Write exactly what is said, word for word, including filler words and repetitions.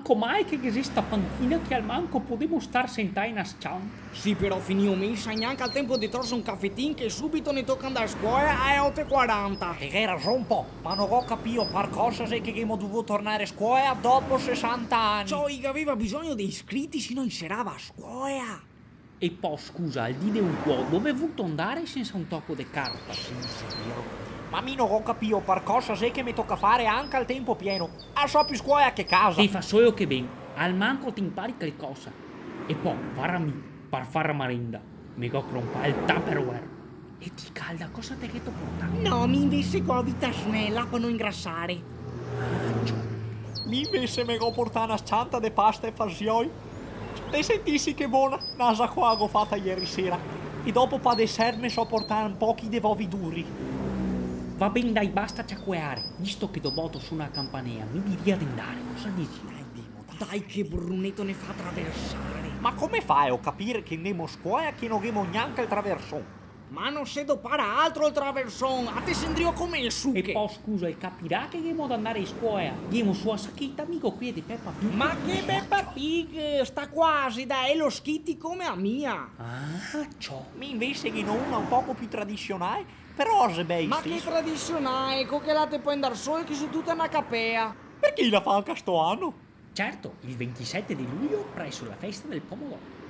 Com'è che ghe xe sta panchina che almanco podemo star sentai na s-cianta? Sì, però finìo mesa, gnanca el tenpo de torse un cafetin che subito ne toca andar a scola ae oto e quaranta. E ghe rason, po, ma no go capìo par cosa xe che ghemo dovù tornar a scola dopo sesanta ani. Ciò, i gaveva bisogno de iscriti, se no i serava a scola. E po, scusa, al dì de uguò, dove vuto andare sensa un toco de carta? Sì, xe vero. Ma mi no go capìo par cosa xe che me toca fare anca al tenpo pieno. A so più scola che casa. Te fa solo che ben, almanco te impari calcosa. E po, vara mi, par far marenda, me go crompà el Tupperware. E ti, Calda, cosa te gheto portà? No, mi invese go a vita snela par no ingrasare. Mi invese me go portà na s-cianta de pasta e fasioi. Te sentisi che bona, na za co a go fata ieri sera. E dopo pa dessert me so portà un pochi de vovi duri. Va ben, dai, basta ciacoeare. Visto che doboto sona a campanea, mi diria de ndare, cosa disi? Dai, ndemo, dai. Dai che Bruneto ne fa traversare. Ma come fae a capire che ndemo a scola che no ghemo gnanca el traverson? Ma no se dopara altro el traverson, a te xe ndrìo come e suche. E po, scusa, el capirà che ghemo da ndare a scola? Ghemo su a sacheta, mi go quea de Peppa Pig. Ma che Peppa Pig, sta qua xe da Hello Kitty come a mia. Ah, ciò. Mi invese ghe n'ò una un poco più tradisionale, però xe bela isteso. Ma che tradisionale, co quela te pol ndar solo che su tuta na capea. Parché i la fa anca sto ano? Certo, il ventisette di luglio presso la festa del pomodoro.